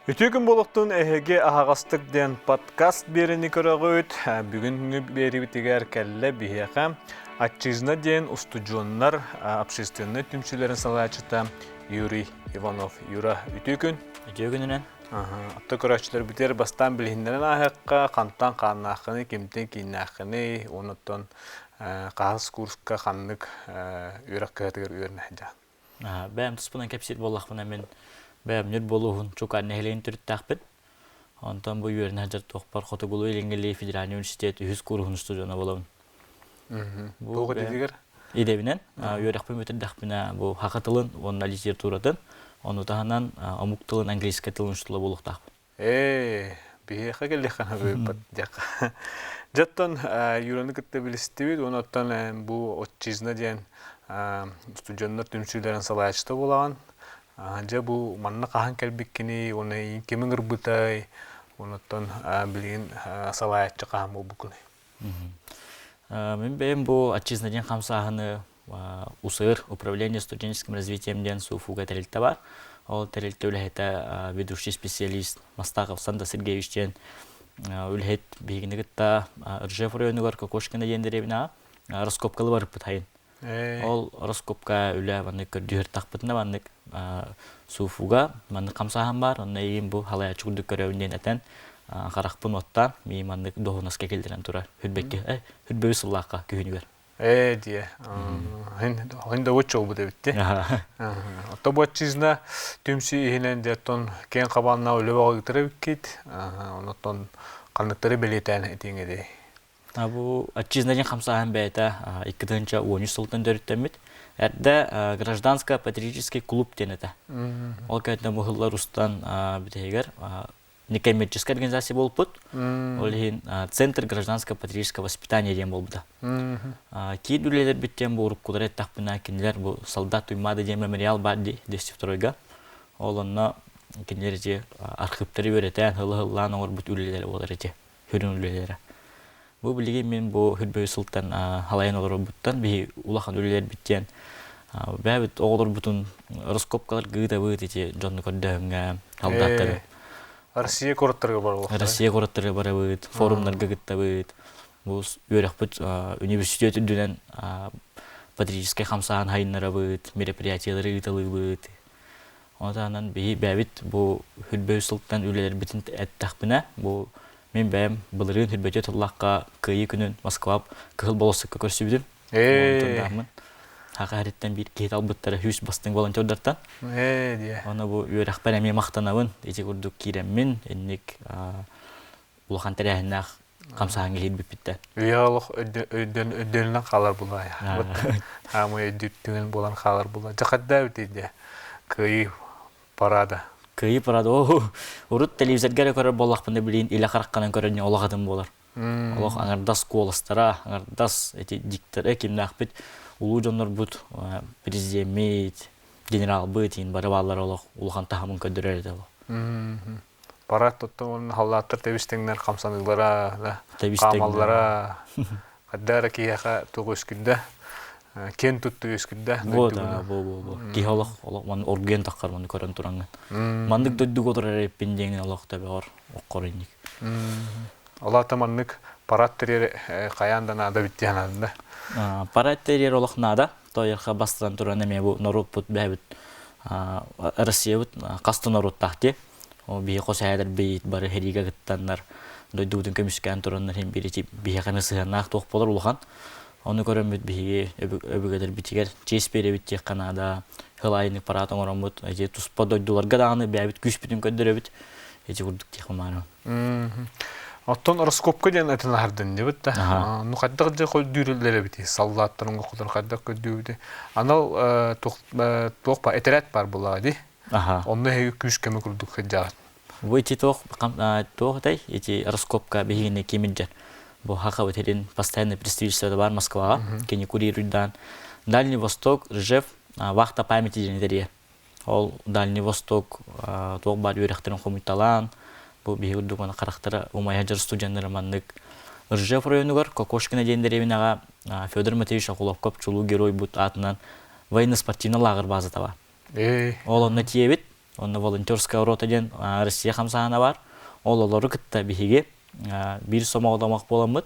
Үтүө күн буолуохтун эһиги аһаҕастык диэн подкаст биэрэни көрөҕүт. Бүгүҥҥү биэрибитигэр кэллэ биһиэхэ Отчизна диэн устудьуоннар общественнай түмсүүлэрин салайааччыта Юрий Иванов. Юра, үтүө күн. Үтүө күнүнэн. Отто көрөөччүлэрбитигэр бастаан билиһиннэрэн ааһыахха, хантан хааннааххыный, кимтэн кииннээххиний, онуттан хаһыс курска ханнык үөрэх кыһатыгар үөрэнэ сылдьаҕын? Бэйэм туспунан кэпсиир буоллахпына мин бэйэм Нүр буолуоһун Чукаар нэһилиэгин төрүттээхпин. Онтон бу үөрэнэ сылдьар туохпар Хотугулуу-Илиҥҥи федеральнай университет үһүс кууруһун устудьуона буолабын. Туох идэтигэр? Идэбинэн үөрэхпин бүтэрдэхпинэ бу саха тылын уонна литературатын, ону таһынан омук тылын, английскай тылын учуутала буолуохтаахпын. Ээ, биһиэхэ кэллэххинэ быыппат диэххэ. Дьэ оттон Юраны кытта билистибит уонна оттон бу Отчизна диэн студеннар түмсүүлэрин салайааччыта буолаҕын. Дьэ бу манна хаһан кэлбиккиний уонна ким ыҥырбытай уонна оттон билигин салайааччы хаһан буолбуккунуй? Мин бэйэм бу Отчизна диэн хамсааһыны УСР, Управление студенческим развитием диэн СУФУга тэрилтэ бар. Ол тэрилтэ үлэһитэ ведущий специалист Мастахов Санда Сергеевич диэн үлэһит биһигини кытта Ржев районугар Кокошкина диэн дэриэбинэҕэ раскопкалы барыппыт хайын. Ол раскопка үлэ маннык көрдүүр тахпытына маннык СУФУга маннык хамсааһын бар, онно иин бу халаяччы курдук көрөбүн диэн этэн харахпын оттаан мии маннык дуоһунаска киллэрэн турар хүрбэкки хүрбэбис сыллаахха күһүнүгэр. Ээ диэ. Хин да уочча болбут эбит ти. Отто бу отчизна түмсүү иһинэн дьэ киэҥ хабааннаах үлэ бөҕө ыытар эбиккит. Оннуттан ханныктары бэлиэтээн этиэҥ этэй? Бу отчизна диэн хамсааһын бэйэтэ 2013 сылтан төрүттэммит. Эрдэ гражданско-патриотический клуб диэн этэ. Ол кэнниттэн бу сыллар устан бүтэһигэр некоммерческая организация буолбут. Ол иһин Центр гражданско-патриотического воспитания диэн буолбута. Киин үлэлэрбит диэн бу уруккулары эттэхпинэ, кинилэр бу солдат Туймаада диэн мемориал баар дии 202-га. Ол онно кинилэр ити архыыптары үөрэтэн, ылы-ыллаан оҥорбут үлэлэрэ буолар ити, сүрүн үлэлэрэ. Бу билигин мин бу Хүрбөйү сылтан халайан олорорбуттан биһи улахан үлэлэрбит диэн бэйэбит оҕолорбутун раскопкаларга ыытабыт ити дьонну көрдөһүҥҥэ солдаттары Россия куораттарыгар барабыт. Россия куораттарыгар барабыт, форумнарга кыттабыт. Бу үөрэхпит университет үрдүнэн патриотическай хамсааһын хайыннарабыт, мероприятиелары ыыталыыбыт. Ону таһынан биһи бэйэбит бу Хүрбөй сылтан үлэлэрбитин эттэхпинэ, бу мин бэйэм былырыын Хүрбөтүө тыллаахха Кыайыы күнүн Москва Кыһыл болуоссакка көрсүбүтүм. Ээ. Саха сириттэн биир киһи талбыттара сүүс бастыҥ волонтердартан. Ээ диэ. Ону бу үөрэхпэр эмиэ махтанабын. Ити курдук киирэммин, инник улахан тэрээһиннээх хамсааһыҥҥа киирбиппиттэн. Үйэ олох өйдөнүнэн хаалар булаайа. Аамай өйдүүттүгүн буолан хаалар була. Дьахадаа битийде. Кыайыы парада. Кыайыы парада. Оо, урут телевизорга эрэ көрөр буоллахпына билигин илэ хараххынан көрөн олох атын буолар. Олох аҥардас куоластара, аҥардас эти диктора кимнээхпит улуу дьоннорбут президеммит, генералбыт иин бары бааллар олох улахан таһымын көрдөрөр этэ олох. Парад тоттон халлааттар тэбис-тэҥнэр хамсаныылара, хаамаллара хайда эрэ киһиэхэ туох үөскүрдэ, киэн туттуу үөскүрдэ. Бу да, бу бу бу. Киһи олох олох маны оргуйан таххар маны көрөн тураҥҥын. Маннык дойдуга олорор эрэппин диэҥин олох төбөҕөр оккор инник. Ол аата маннык парад тэрийэр хайаан да наада бит диэн да. Парад тэрийэр олох наада. Тойерха бастатан туран эмиэ бу норуоппут бэйэбит Россиябыт хас да норуоттаах дии. Ол биһи хос эһээлэрбит бары сэриигэ кыттаннар дойдубутун көмүскээн тураннар иһин биир ити биһиэхэ эмиэ сыһыаннаах туох буолар улахан. Ону көрөммүт биһиги өбүгэлэрбитигэр чиэс биэрэбит диэххэ наада. Сыл аайы парад оҥороммут ити туспа дойдуларга даҕаны бэйэбит күүспүтүн көрдөрөбүт. Ити курдук диэххэ баара. Оттон раскопка диэн этин аһардын дибит да. Ну хайдах дьэ көрдүүрүллэр эбити саллааттарын оҕолор хайдах көрдүүбүтүй. Анал туох ба этэрээт бар буоллаҕа дии. Онно эһиги күүс көмө курдук сылдьаҕыт. Бу ити туох туох этэй? Ити раскопка биһигини ким илдьэр? Бу Хахабыт сирин постоянный представительство бар Москваҕа. Кини курируйдаан Дальний Восток, Ржев, вахта памяти диэн тэрийэр. Ол Дальний Восток туох баар үөрэхтэрин хомуйталаан, бу биһиги курдук маны харахтара умайа дьар студеннары маннык Ржев районугар Кокошкина диэн дэриэбинэҕэ Федор Матвеевич Окуловков чулуу геройбут аатынан военно-спортивный лааҕыр баазата бар. Ол онно тиийэбит. Онно волонтерская рота диэн Россия хамсааһына баар. Ол олору кытта биһиги биир сомоҕо буоламмыт,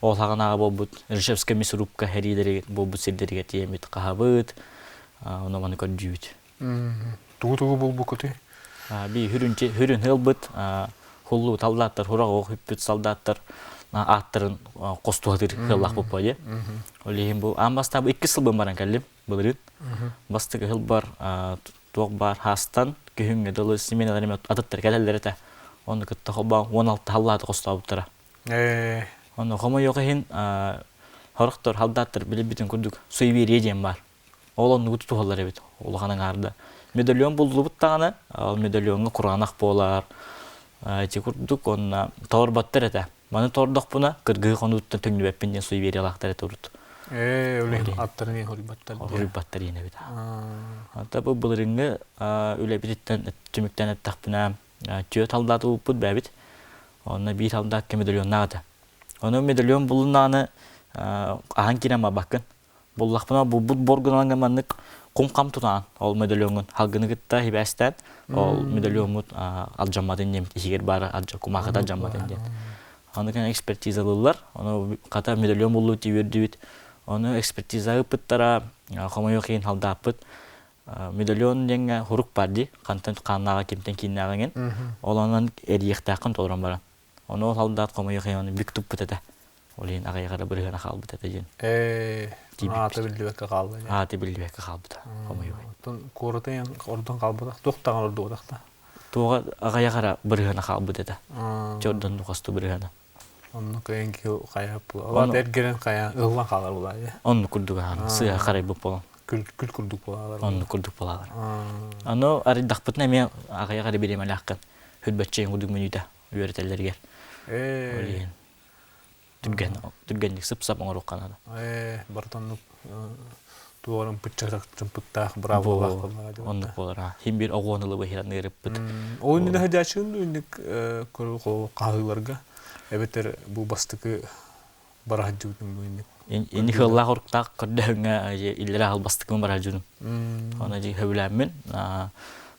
ол хаҕынааҕы буолбут Ржевская мясорубка сэриилэри буолбут сирдэригэр тиийэммит хаһабыт, ону маны көрдүүбүт. Тугу-тугу булбуккутуй? Би хүрүн хүрүн ылбыт хуллу таллааттар хураҕы хүппүт солдаттар ааттарын хостуһатыр хыллах буппа дии. Ол иһин бу аан бастаан икки сылбын баран кэллим былырыын. Бастакы сылбар туох баар хаастан күһүҥҥэ дылы сменалар эме атыттар кэлэллэр этэ. Ону кытта холбоон 16 халлааты хостообуттара. Ону хомойуох иһин хорохтор халдааттар билбитин курдук суеверие диэн баар. Ол оннугу тутуһаллар эбит улахан аҥаарда. Медальон буллубут даҕаны, ол медальоҥҥа кураанах буолар, ити курдук уонна тоорботтор этэ. Маны тордохпуна кыргыһы хонууттан төҥнүбэппин диэн суевериялаахтар этэ урут. Ээ, ол иһин аттарын иһин хоруйбаттар диэн. Хоруйбаттар диэн эбит. Ата бу былырыҥҥы үлэбититтэн түмүктэн эттэхпинэ, түөрт халдаат ылбыппыт бэбит. Онно биир халдаакка медальоннаах этэ. Ону медальон булуннааны аһан киирэн барбаккын. Буллахпына булбут боргунан маннык кум-хам тутаан ол медальоҥҥун халгыны кытта хибээстээн ол медальоммут алдьамматын диэн иһигэр баара кумаахыта алдьамматын диэн. Аны кэн экспертизалыыллар. Ону хата медальон буллубут дии үөрдүбүт. Ону экспертиза ыыппыттара хомойуох иһин халдааппыт. Медальон диэҥҥэ хурук баар дии. Хантан хааннааҕа кимтэн кииннээҕиҥин. Ол онон эрийиэхтээххин толорон баран. Ону ол халдаат хомойуох иһин ону бүк туппут этэ. Ол иһин аҕыйах бырыһыана хаалбыт этэ диэн. Ээ, аата биллибэккэ хаалла. Аата биллибэккэ хаалбыта, хомойуох. Оттон куораты ордон хаалбатах, туох даҕаны ордубатах да. Туоҕа аҕыйах эрэ бырыһыана хаалбыт этэ. Чордон хосту бырыһыана. Онно кыайан киһи хайа була. Эргэрэн хайа ыллан хаалар була. Онну курдук ахан сыа харайбыт болон. Күл күл курдук буолалар. Онну курдук буолалар. Аны арыйдахпытына эмиэ аҕыйах эрэ бириэмэлээххин хүрбэччэйин курдук мүнүүтэ үөрэтэллэригэр. Ол иһин түргэн түргэнник сып-сап оҥоруохха наада. Ээ, барытын туорун пытчах чымпыттаах браво Оннук буолар. Хим бир оҕуон ылыбы хиран ыырыппыт. Ол иннинэ хадьаачыын инник хаһыыларга эбэтэр бу бастакы бараһадьыбытын бу инник. Инни хыллаах уруктаах көрдөһүҥҥэ иллэрэ албастыкын бараһадьыным. Оны дьи хөбүлээммин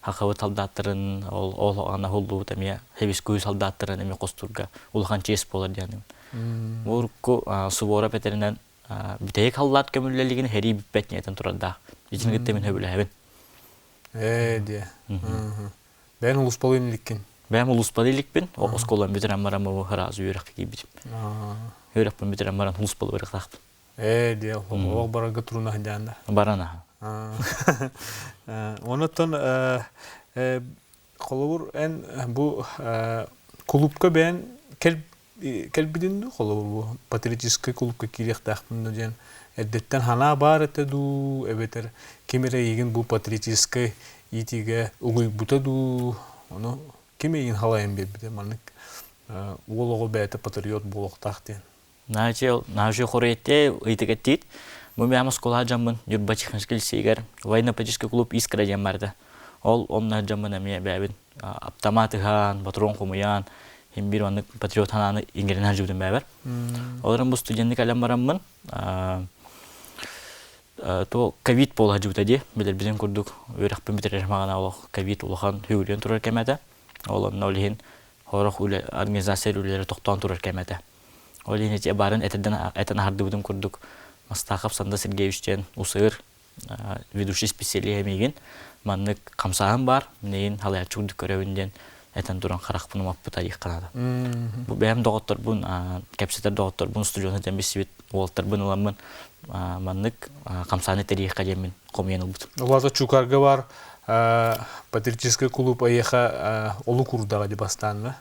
хахабыт солдаттарын ол ол ана хуллубут эмиэ хэбискуй солдаттарын эмиэ костурга улахан чиэс буолар диэным. Урукку Суворов этэринэн бүтэһик халлаат көмүллэлигин хэрии бүппэт ниэтэн турардаах. Итини кытта мин хөбүлэһэбин. Ээ диэ. Бэйэн улуспалыы иликкин. Бэйэм улуспалыы иликпин. Оскуолам бүтэрэн баран бу ыраас үөрэххэ киирбитим. Үөрэхпин бүтэрэн баран улуспалыы барыахтаахпын. Ээ диэ олох барарга туруна сылдьаан да. Баран аха. Онуттан холобур эн бу кулуупка бэйэн кэлбитин дуу холобур бу патриотическай кулуупка киириэхтээхпин дуу диэн эрдэттэн санаа баар этэ дуу эбэтэр ким эрэ эйигин бу патриотическай иитиигэ угуйбута дуу ону ким эйигин халайан биэрбитэ маннык уол оҕо бэйэтэ патриот буолуохтаах диэн. Наачы хоруйетте ыйытык эттиит. Бу мин оскуола дьаммын Ньурба техническэй лицейгэр военно-политический клуб «Искра» диэн барда. Ол онно дьаммын эмиэ бэйэбин аптамаат ыһаан, патрон хомуйаан, хим биир маннык патриот ханааны иҥэринэ сылдьыбытым бэйэбэр. Олорон бу студенник кэлэн бараммын то ковид буола сылдьыбыта дии. Билэрбитин курдук үөрэхпин бүтэрэр маҕана олох ковид улахан үгүрүйэн турар кэмэ этэ. Ол онно ол иһин сорох үлэ организация үлэлэрэ тохтоон турар кэмэ этэ. Ол иһин ити баарын этэрдэн этэн аһардыбытым курдук Мастахов Санда Сергеевич диэн усыыр ведущий специалиһа миигин маннык хамсааһын баар, миигин халайааччы курдук көрөбүн диэн этэн туран харахпын умаппыта диэххэ наада. Бу бэйэм доҕотторбун, кэпсэтэр доҕотторбун, устудьуон этэн билсибит уолаттарбын ыламмын маннык хамсааны тэрийиэххэ диэммин хомуйан ылбытым. Улаата Чукарга бар патриотическай клуб айыха олук урдаҕа ди бастаанна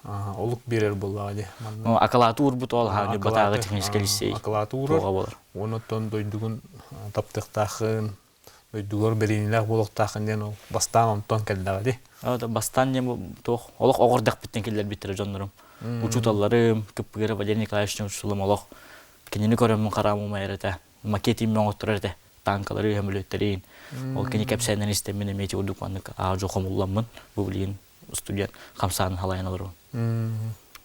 олук биэрэр буоллаҕа дии. Акылааты уурбут ол аһаа Ньурбатааҕы техническэй лицей. Акылааты уурар. Буолар. Онон дойдугун таптыахтааххын, дойдугар бэриниилээх буолуохтааххын диэн ол бастаан онтон кэллэҕэ дии. Бастаан диэн туох олох оҕордахпыттан киллэрбиттэрэ дьоннорум. Учууталларым, Кыппыгыра Валерий Николаевич учууталым олох кинини көрөммүн хараам умайар этэ. Макет иммэ оҥотторор этэ. Танкалары, сөмөлүөттэрин. Ол кини кэпсээннэрин истэммин эмиэ ити курдук маннык аа-дьуо хомулламмын бу билигин студент хамсаанын халайан олоробун.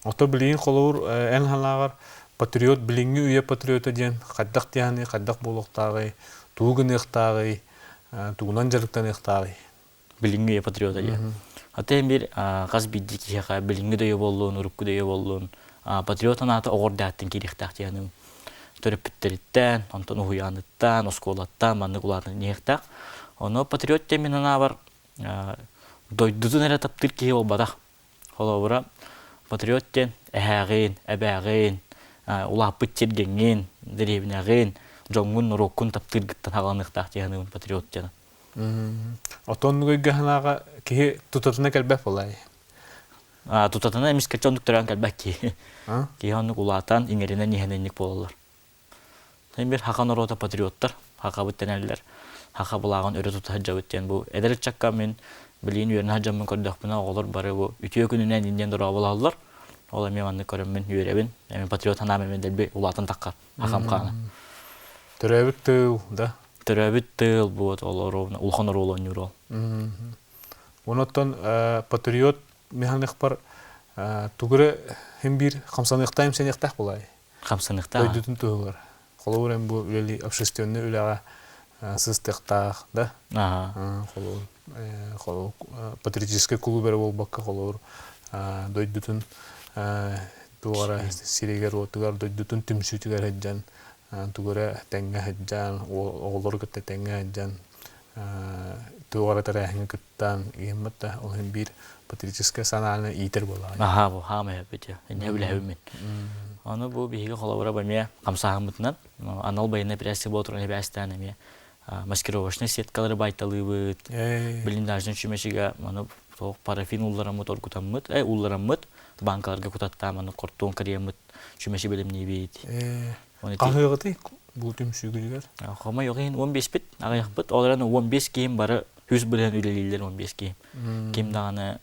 Ото билигин холобур эн санааҕар патриот билиҥҥи үйэ патриота диэн хайдах диэханый, хайдах буолуохтааҕый, тугу гыныахтааҕый, тугунан дьарыктаныахтааҕый? Билиҥҥи үйэ патриота диэн. Атын бир хас биирдии киһиэхэ билиҥҥи да үйэ буоллун, урукку да үйэ буоллун, патриот анаата оҕордааттан киириэхтээх диэным. Төрөппүттэриттэн, онтон уһуйааныттан, оскуолаттан маннык улаатан иһиэхтээх. Ону патриот диэн мин анаабар дойдутун эрэ таптыыр киһи буолбатах. Холобура, патриот диэн эһээҕин, эбээҕин, улааппыт тиргэҥҥин, дэриэбинэҕин, дьоҥҥун, норуоккун таптыыргыттан хааланыахтаах дии саныыбын патриот диэн. Отоннук өйгө санааҕа киһи тутатына кэлбэт буолай. Тутатына эмискэччи оннук төрөөн кэлбэт киһи. Киһи оннук улаатан, иҥэринэн иһэн инник буолаллар. Бир хака норуота патриоттар, хакабыт дэнэллэр, хака былааҕын өрө тута сылдьабыт диэн бу эдэр ыччакка мин билигин үөрэнэ сылдьаммын көрдөхпүнэ оҕолор бары бу үтүө күнүнэн инниэн дорооболоһоллор. Ол эмиэ маннык көрөммүн үөрэбин. Эмиэ патриот санаам эмиэ дэлби улаатан таххар хахам хаана. Төрөөбүт тыл, да? Төрөөбүт тыл буот ол улахан оруолу оонньуур ол. Онон патриот механикпар тугу эрэ хим биир хамсаныахтаах имсэниэхтээх буолай. Хамсаныахтаах. Дойдутун туһугар. Холобур эн бу үлэли общественный үлэҕэ сыстыахтаах да? Холобур, холобур патриотическай кулууп эрэ буолбакка холобур дойдутун туох эрэ сиригэр-уотугар дойдутун түмсүүтүгэр сылдьан тугу эрэ тэҥҥэ сылдьан оҕолору кытта тэҥҥэ сылдьан туох эрэ тэрээһиҥҥэ кыттан иһиммэт да ол иһин биир патриотическай санааны иитэр буолаҕын. Аһаа бу хаамай эппит иннэ билэһэбин мин. Аны бу биһиги холобура эмиэ хамсааһыммытынан анал байыаннай операция буола туран эбээстээн эмиэ маскировочнай сеткалары байталыыбыт, блиндажный чүмэчигэ маны туох парафин уллараммыт, оргутаммыт, уллараммыт, банкаларга кутаттаан маны кортуон кырыйаммыт чүмэчи бэлэмниибит. Хаһыаҕытый бу түмсүүгүтүгэр? Хомойуох иһин 15-пит, аҕыйахпыт. Ол эрэн 15 киһим бары үс бырыһан үлэлииллэр 15 киһим. Ким даҕаны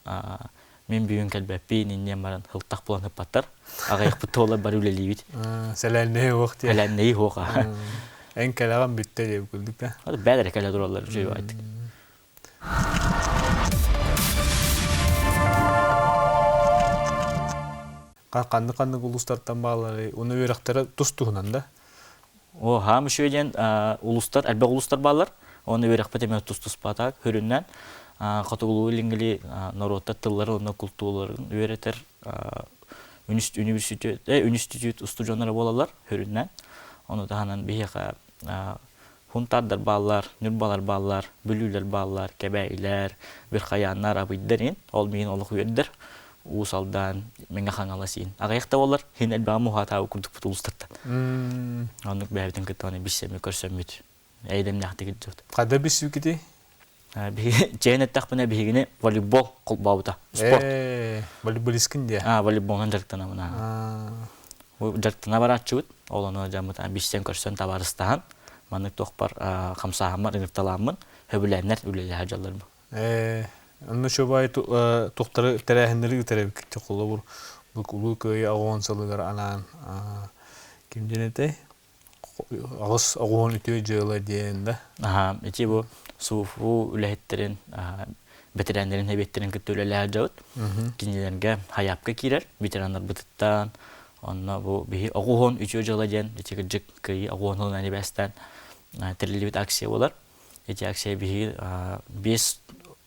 мин бүгүн кэлбэппин, инниэн баран һылтах булан ыппаттар. Аҕыйахпыт туолар бары үлэлиибит. Сэлээннэһи уох диye. Сэлээннэһи уох. Эн кэлэҕин бүттэ диye күлдүк да. Бэдэрэ кэлэ тураллар үчүгэй баайтык. Ханнык-ханнык улуустартан баалларый? Уну үөрэхтэрэ тус-туһунан да? О, хаам үчүгэй диэн улуустар, элбэх улуустар бааллар. Оны үөрэхпит эмиэ тус-туспатак, хөрүннэн хотугулуу-илиҥҥили норуоттар тылларын уонна култуураларын үөрэтэр университет, үнүстүтүүт устудьуоннара буолаллар хөрүннэн. Ону таһынан биһиэхэ Хунтаардар бааллар, Ньурбалар бааллар, Бүлүүлэр бааллар, Кэбээйилэр, Верхояннар, Абыйдар иһин. Ол миигин олох үөрдэр. Уус Алдан, Мэҥэ Хаҥалас иһин. Аҕыйах да буоллар, иһин элбэҕи муһаатаабыт курдукпут улуустартан. Оннук бэйэбитин кытта аны билсэммит, көрсөммүт, эйдэмнээхтик илдьибит. Хада билсибиккитий? Чээн эттэхпинэ биһигини волейбол холбообута. Спорт. Волейболисткин диэ? Волейболунан дьарыктанабын. Дьарыктана барааччыбыт. Ол ону дьаммыт билсэн көрсөн табаарыстаһан, маннык туохпар хамсааһыммар ыҥырталааммын, сөбүлээннэр үлэлэһэ дьалларбын. Онно чобай туохтары тэрээһиннэри ыытар эбиккит холобур бу Улуу Кыайыы аҕыс сылыгар анаан ким диэн этэй? Аҕыс оҕуһун үтүө дьыала диэн да. Аха, ити бу СУФУ үлэһиттэрин, бэтэрээннэрин сэбиэттэрин кытта үлэлэһэ дьабыт. Кинилэргэ хайаапка киирэр ветераннарбытыттан, онно бу биһи оҕуһун үтүө дьыала диэн ити кырдьык кыайыы оҕуһун сылынан ибээстээн тэриллибит акция буолар. Ити акция биһиги биэс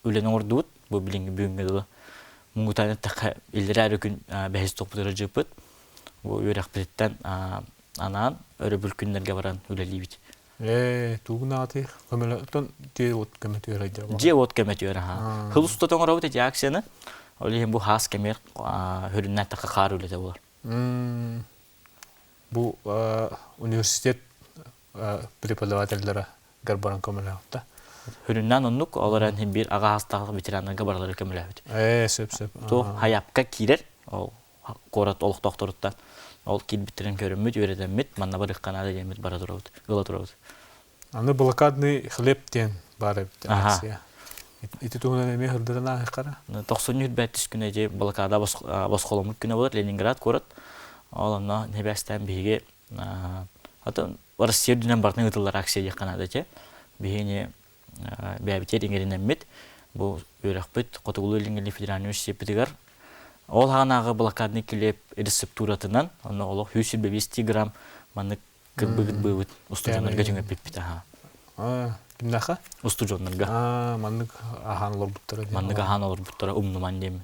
үлэни оҥордубут бу билиҥҥи бүгүҥҥэ дылы. Муҥутаан эттэххэ, иллэрээ эрэ күн бэһис тохпутугар дьыппыт. Бу үөрэхпититтэн анаан өрөбүл күннэргэ баран үлэлиибит. Ээ, тугун аатый? Көмөлөтөн дьиэ-уот көмөтүгэр сылдьар. Дьиэ-уот көмөтүгэр аха. Хыл устата оҥоробут ити акцияны. Ол иһин бу хаас кэмигэр хөрүннээн тахха хаар үлэтэ буолар. Бу университет преподавателлэрэ баран көмөлөөхтө. Хөрүннээн оннук, ол эрэн биир аҕа хастаах ветераннарга баралары көмөлөөбүт. Ээ, сөп сөп. Туох хайапка киирэр, ол куорат олохтоохторуттан ол киирбиттэрин көрөммүт, үөрэтэммит, манна барыахха наада диэммит бара турабыт, ыла турабыт. Аны блокадный хлеб диэн баар эбит акция. Ити туһунан эмиэ сырдатан ааһыаххара. Тохсунньу бэттис күнэ ити блокада босхоломмут күнэ болар Ленинград куорат. Ол онно небэстээн биһиги атын Россия үрдүнэн барытын ыытыллар акция диэххэ наада ити. Биһигини бэйэбитигэр иҥэринэммит бу үөрэхпит Хотугулуу-Илиҥҥи федеральнай университеппытыгар ол хаанааҕы блокадный килиэп рецептуратынан онно олох 125 грамм маннык кырбыгыт быыбыт устудьуоннарга түҥэппиппит аха. Кимнээхэ? Устудьуоннарга. Маннык аһаан олорбуттара диэн. Маннык аһаан олорбуттара умнуман диэммин.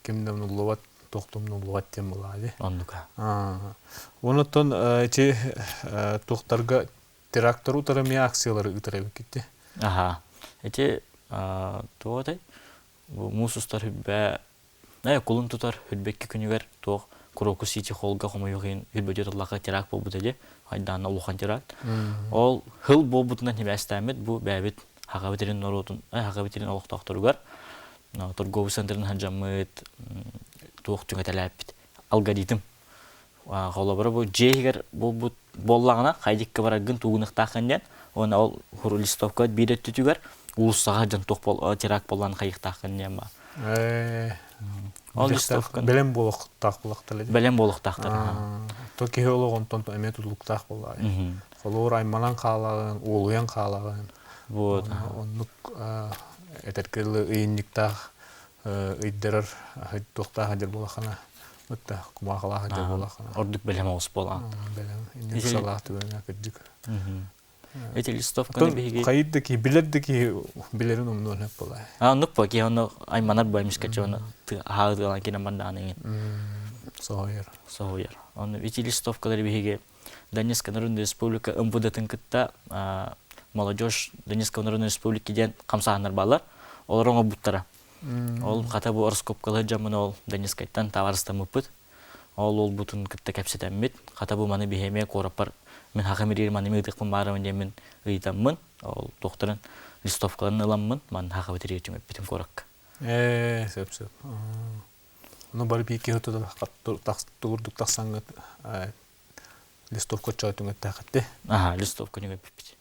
Ким да умнуллубат, туох да умнуллубат диэн буолаа дии. Оннука. Онуттан ити туохтарга терактору утары эмиэ акциялары ыытар эбиккит Аха. Ити туох этэй? Бу муус устар хүрбэ кулун тутар хүрбэкки күнүгэр туох Крокус Сити холга хомойуох иһин хүрбөтү тыллаха теракт буолбута дии. Айдаанна улахан теракт. Ол хыл буолбутунан хибээстээммит бу бэйэбит Хахабыт ирин норуотун, Хахабыт ирин олохтоохторугар торговый центрын ханжаммыт туох түҥэтэлээппит алгоритм холобура бу дьиэ иһигэр буолбут буоллаҕына хайдикка бараргын туугуныахтааххын диэн уонна ол листовка биир өттүтүгэр уулуссаҕа дьон туох теракт буоллаҕын хайыахтааххын диэн баар ол листовканы бэлэм буолуохтаах буолахтар бэлэм буолуохтаахтар то киһи олоҕунтон эмиэ тутулуктаах буоллаҕа холобур айманан хаалаҕын уолуйан хаалаҕын вот оннук этэргэ дылы ыйынньыктаах ыйдарар туохтаах сылдьар буолаххына ытта кумаахылаах сылдьар буолаххына ордук бэлэм оҕус буолаҕын бэлэм инник салаах түгэҥҥэ кырдьык эти листовканы биһиги хайыр да киһи билэр да киһи билэрин умнуон сөп буолаа а оннук по киһи онно айманар бу эмискэччи оны аһаатыалан кинен бардаан иҥин соһуйар соһуйар онно ити листовкалары биһиги Донецкая Народная Республика МВД-тын кытта молодежь Донецкой Народной Республики диэн хамсааһыннар бааллар. Олор оҥорбуттара. Ол хата бу раскопкалыы дьоммун ол Донецкайтан табаарыстаммыппыт. Ол уолбутун кытта кэпсэтэммит. Хата бу маны биһи эмиэ куораппар мин хахым ириир маны ыытыахпын баарымын диэммин ыйытаммын. Ол туохтарын листовкаларын ыламмын маны хахабыт ириир түҥэппитим куоракка. Ээ, сөп сөп. Ну бары биир киһи тугурдук тахсаҥҥыт листовка түҥэттээххитти. Аха, листовка түҥэппиппит.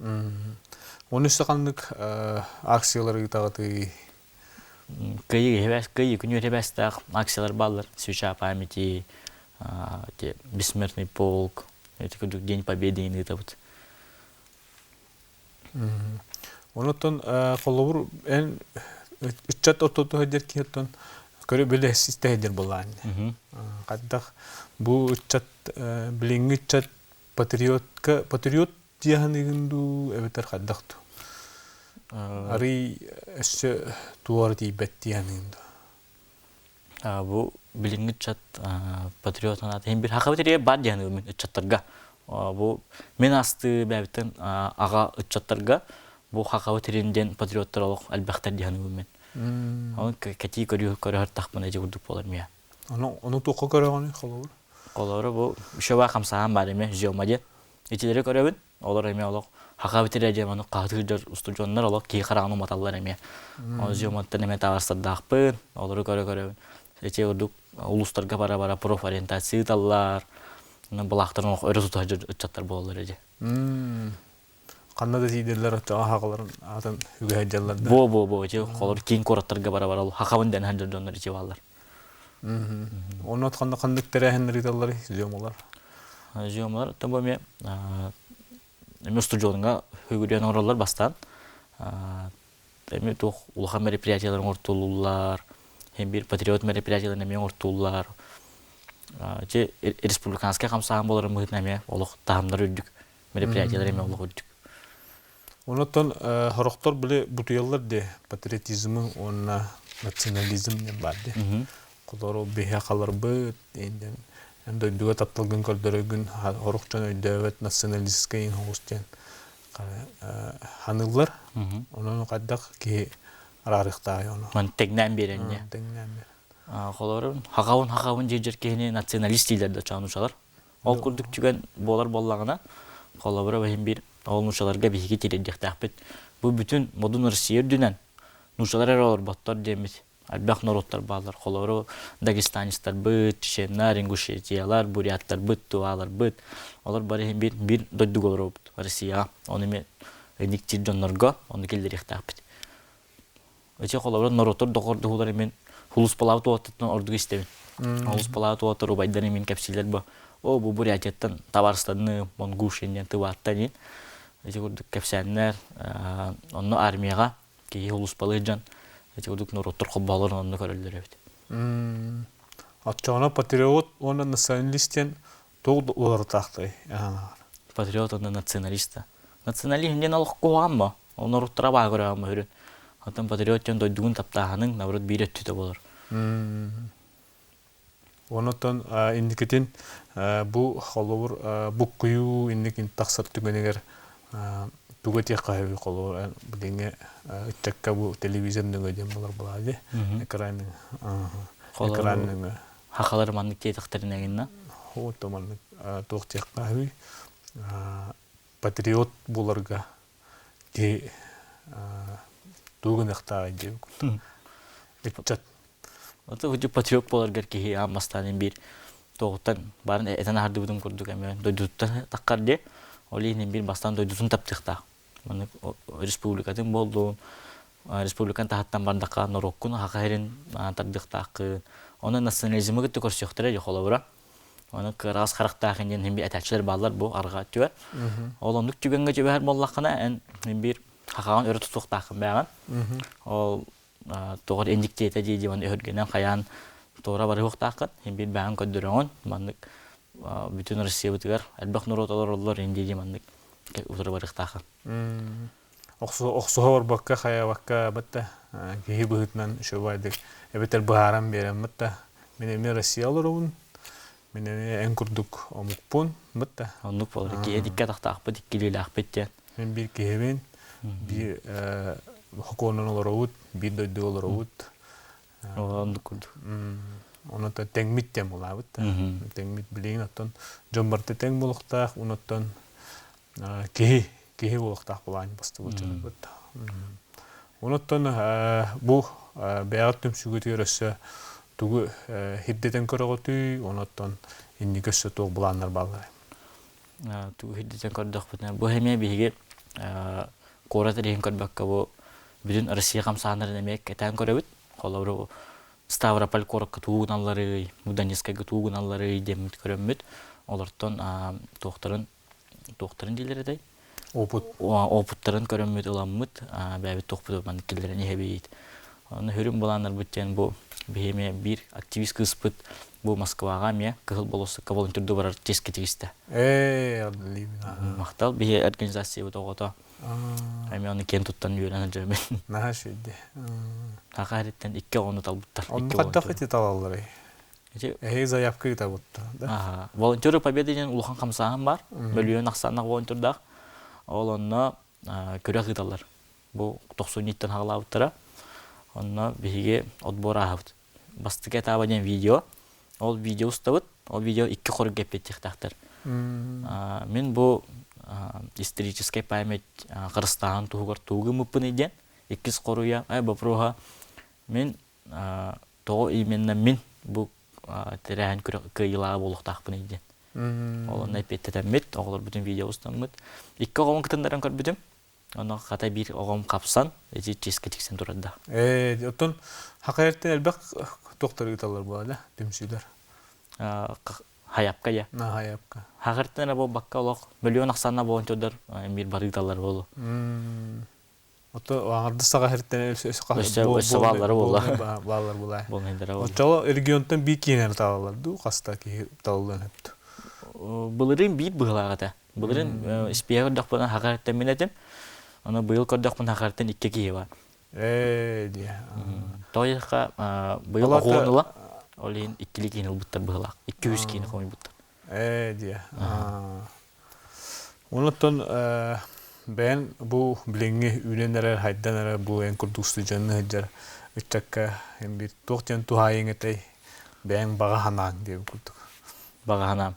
Оны өссө ханнык акциялары ыытаҕытый? Кыайыы кыайыы күнү этэбэстээх акциялар бааллар. Свеча памяти, Бессмертный полк, эти курдук День Победы ыытабыт. Онуттан холобур эн ыччат ортоту сылдьар киһи көрө билэ истэ сылдьар буоллаҕын. Хайдах бу ыччат билиҥҥи ыччат патриотка патриот дии саныыгын дуу эбэтэр хайдах дуу? Арый өссө туора тиийбэт дии саныыгын дуу? Бу билиҥҥи ыччат патриот санаата иһин бир хахабыт ириэ бар диэн мин ыччаттарга. Бу мин астыы бэйэбиттэн аҕа ыччаттарга бу хахабыт ирин диэн патриоттар олох элбэхтэр диэн мин. Оны кэтии көрүү көрөһөр тахпына ити курдук буолар мия. Ону ону туохха көрөҕүнүй холобур? Холобура бу еще баа хамсаан бар эме жиома диэн. Итилери көрөбүн. Олор эмиэ олох хаха битирэ диэн ону хаһытыыр устудьуоннар олох киһи хараҕын уматаллар эмиэ. Ол зиоматтан эмиэ таҕарсардаахпын, олору көрө-көрөбүн. Ити курдук улуустарга бара-бара профориентация ыыталлар. Былаахтарын олох өрө тута ыччаттар буолаллар ити. Ханна да тиийдэллэр оччоҕо хаҕаларын атын үгэһэ дьаллар да. Бо бо бо ити холор киин куораттарга бара-бара хахабын дэнэн дьоннор ити бааллар. Онно ханна ханнык тэрээһиннэр ыыталларый зиомалар? Зиомалар тобо эмиэ эмиэ устудьуоҥҥа хөгүрүйэн оҥороллор бастаан. Эмиэ туох улахан мероприятиелар оҥортуллар, һин биир патриот мероприятиеларын эмиэ оҥортууллар. Ити республиканскай хамсааһын буоларын быһыытынан эмиэ олох таһымнар үрдүк, мероприятиелар эмиэ олох үрдүк. Онон сорохтор били бутуйаллар дии патриотизмы уонна национализм диэн баар дии. Холору биһи халарбыт диэн эн дойдуга тапталгын көрдөрөргүн сорох дьон өйдөөбөт националистскай оҕус диэн ханыыллар. Онон хайдах киһи араарыахтааҕый ону? Ман тэҥнээн биэрэн дьэ. Тэҥнээн биэрэн. Холору хахабын хахабын диир киһини националист дииллэр да чоонучалар. Ол курдук түгэн буолар буоллаҕына, холобура иһин биир ол нууччаларга биһиги тириэрдиэхтээхпит. Бу бүтүн модун Россия үрдүнэн нууччалар эрэ олорботтор диэммит элбэх норуоттар бааллар. Холобура дагестанецтарбыт, чеченнар, ингушетиялар, буряттарбыт, тувааларбыт. Олор бары иһин биир, биир дойдуга олоробут Россияҕа. Ону эмиэ ыйныктыыр дьоннорго ону киллэриэхтээхпит. Ити холобура норуоттар доҕордоһуулар мин Хулуспалаабыт уолаттартан ордук истэбин. Хулуспалаабыт уолаттар убайдар мин кэпсииллэр бу о бу Бурятияттан табаарыстаныы Монгушин диэн тывааттан иин ити курдук кэпсээннэр онно армияҕа киһи хулуспалыыр дьон ити курдук норуоттар холбоһолорун онно көрөллөр эбит. Оччоҕуна патриот уонна националист диэн туох уларытаахтай Патриот уонна националист. Национализм диэн олох куһаҕан бо. Ол норуоттара баа көрөҕүн мөһүрүн. Оттон патриот диэн дойдугун таптааһыныҥ, наоборот, биир өттүтэ болор. Онон инникитин бу холобур буккуйуу инникин тахсар түгэнигэр тугу этиэххэ сөбүй холобур билиҥҥи ыччакка бу телевизор нөҥүө диэн буолар буолаа дии экран экран нөҥүө хахалар маннык диэтэхтэринэ гинна то маннык туох диэххэ сөбүй патриот буоларга киһи тугу гыныахтааҕый диэбит курдук ыччат Ото хоть патриот буоларгар киһи аан бастаан биир туоҕуттан баарын этэн аһардыбытым курдук эмиэ дойдутуттан таххар диэ. Ол иһин биир бастаан дойдутун таптыахтаах. Маннык республикатын буоллун, республиканы таһыттан бардахха норуоккун аһаха иһэрин тардыахтааххын. Онон национализмы кытта көрсүөхтэрэ дьэ холобура. Оны кыараас харахтаах диэн хин этээччилэр бааллар бу арҕаа өттүгэр. Ол оннук түгэҥҥэ түбэһэр буоллаххына эн биир хахаҕын өрө тутуохтааххын бээҕин. Ол тоҕор индиктиэтэ дии дии өһүргэнэн хайаан туора барыһыахтааххын биир бэҕэн көрдөрөҕүн маннык бүтүн Россиябытыгар элбэх норуот олороллор инди дии маннык утары барыахтааххын. Охсуһа барбакка хайабакка бытта киһи быһыытынан үчүгэйдик эбэтэр быһааран биэрэн бытта мин эмиэ Россия олоробун мин эмиэ эн курдук омукпун бытта оннук буолар киһи икки атахтаахпыт иккилиилээхпит диэн Мин биир киһибин, биир хокуонун олоробут, биир дойдуга олоробут. Оннук курдук. Онон тэҥмит диэн булаабыт да. Тэҥмит билигин оттон дьон барыта тэҥ буолуохтаах, онуттан киһи киһи буолуохтаах булаан бастыбыт дьонобут. Онуттан бу бэйэҕит түмсүүгүтүгэр өссө тугу хирдэтэн көрөҕүтүй, онуттан инники өссө туох былааннар бааллар? Тугу ирдэтэн көрдөхпүтүнэ, бу эмиэ биһиги куорат иһин көрбөккө бу бүтүн Россия хамсааннарын эмиэ кэтээн көрөбүт. Холобур, Ставрополь куоракка тугу гыналларый, Донецкайга тугу гыналларый диэммит көрөммүт. Олортон туохтарын туохтарын дииллэр этэй? Опыт. Опыттарын көрөммүт, ыламмыт, бэйэбит туохпут маннык киллэрэн иһэбит. Ону хүрүм былааннарбыт диэн бу биһи эмиэ биир активист кыыспыт бу Москваҕа эмиэ Кыһыл болуоссакка волонтердуу барар чиэскэ тигистэ. Ээ, Махтал биһи организациябыт оҕото. Эмиэ ону киэн туттан үөрэн сылдьабын. Наһаа үчүгэй. Саха сириттэн икки оҕону талбыттар. Онно хайдах ити талалларый? Эһиги заявка ыытабыттар, да? Волонтеры Победы диэн улахан хамсааһын бар. Мөлүйүөн ахсааннаах волонтердаах. Ол онно күрэх ыыталлар. Бу тохсунньуттан хаалаабыттара. Онно биһиги отбор ааһабыт. Бастакы этаба диэн видео. Ол видео устабыт. Ол видео икки хорук эппиэттиэхтээхтэр. Мин бу историческай память харыстааһын туһугар тугу гыммыппыный диэн иккис хоруйа вопроһа мин тоҕо именно мин бу тэрээһин кыайыылааҕа буолуохтаахпыный диэн. Ол онно эппиэттэтэммит, оҕолорбутун видео устаммыт. Икки оҕобун кытыннаран көрбүтүм. Онно хата биир оҕом хапсан, ити чиэскэ тиксэн турарда. Ээ, оттон хакайартан элбэх туохтар ыыталлар буолла да, түмсүүлэр? Хайапка я. На хайапка. Хагыртан эрэ буолбакка олох мөлүйүөн ахсааннаах волонтердар эмиэ бары ыыталлар буолу. Ото аҥардас саҕа сиртэн өссө бааллара буолла. Бааллар буолла. Оччоло регионтан биир киинэни талаллар дуу, хаста киһи талыллан өптө. Былырыын биир быһылаах этэ. Былырыын испиэһэ көрдөхпүнэ хакарыттан мин этим. Ону быйыл көрдөхпүнэ хакарыттан икки киһи бар. Ээ диэ. Тоҕо быйыл оҕуон ыла. Ол иһин иккили киһини ылбыттар быһылаах. 200 киһини хомуйбуттар. Ээ диэ. Онуттан бэйэн бу билиҥҥи үүнэн эрэр, хайдан эрэр бу эн курдук сыдьанны сылдьар ыччакка биир туох диэн туһаайыҥ этэй бэйэҥ баҕа санааҥ диэбит курдук. Баҕа санаам.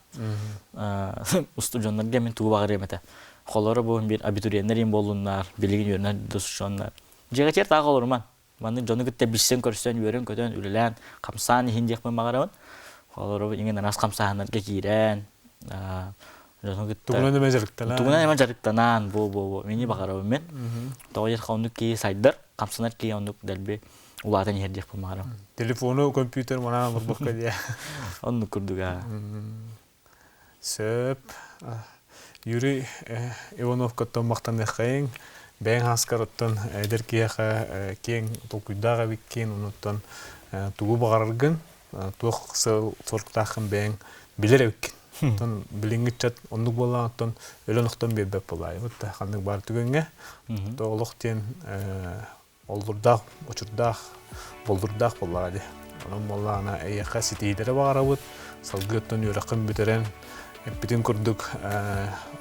Устудьуоннарга мин тугу баҕарыам этэ. Холоро бу биир абитуриеннар им буоллуннар, билигин үөрэнэр душоннар. Дьиэҕитигэр таах олоруман. Маннык дьону кытта билсэн-көрсөн, үөрэн-көтөн, үлэлээн, хамсаан иһин диэхпин баҕарабын. Холоро иҥин араас хамсааһыннарга киирэн, дьону кытта Тугунан эмэ дьарыктанан. Тугунан эмэ дьарыктанан, бу-бу-бу, мини баҕарабын мин. Тоҕо диэтэххэ оннук киһи сайдар, хамсанар киһи оннук дэлби улаатан иһэр диэхпин баҕарабын. Телефону, компьютер манаан олорбокко диэ. Оннук курдук аа. Сөп. Юрий Ивановкаттан махтаныаххайыҥ. Бэйэҥ ааскар оттон эдэр киһиэхэ киэҥ толкуйдаах эбиккин, онуттан тугу баҕараргын, туох сыал соруктааххын бэйэҥ билэр эбиккин. Оттон билиҥҥи ыччат оннук буоллаҕына оттон өлөн охтон биэрбэт буолаайбыт да ханнык баар түгэҥҥэ. То олох диэн оллурдаах, очурдаах, боллурдаах буоллаҕа дии. Онон буоллаҕына эйиэхэ ситиһиилэри баҕарабыт, салгыы оттон үөрэххин бүтэрэн, эппитин курдук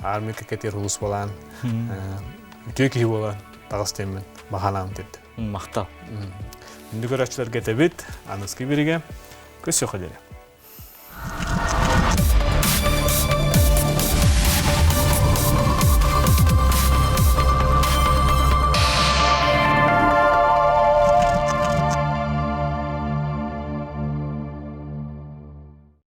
армия кэкэтиэр сулууспалаан, үтүө киһи буолан таҕыс диэммин баҕанаам тиэрдэ. Махтал. Күндү көрөөччүлэргэ этэбит, аныгыскы биригэ көрсүөххэ диэри.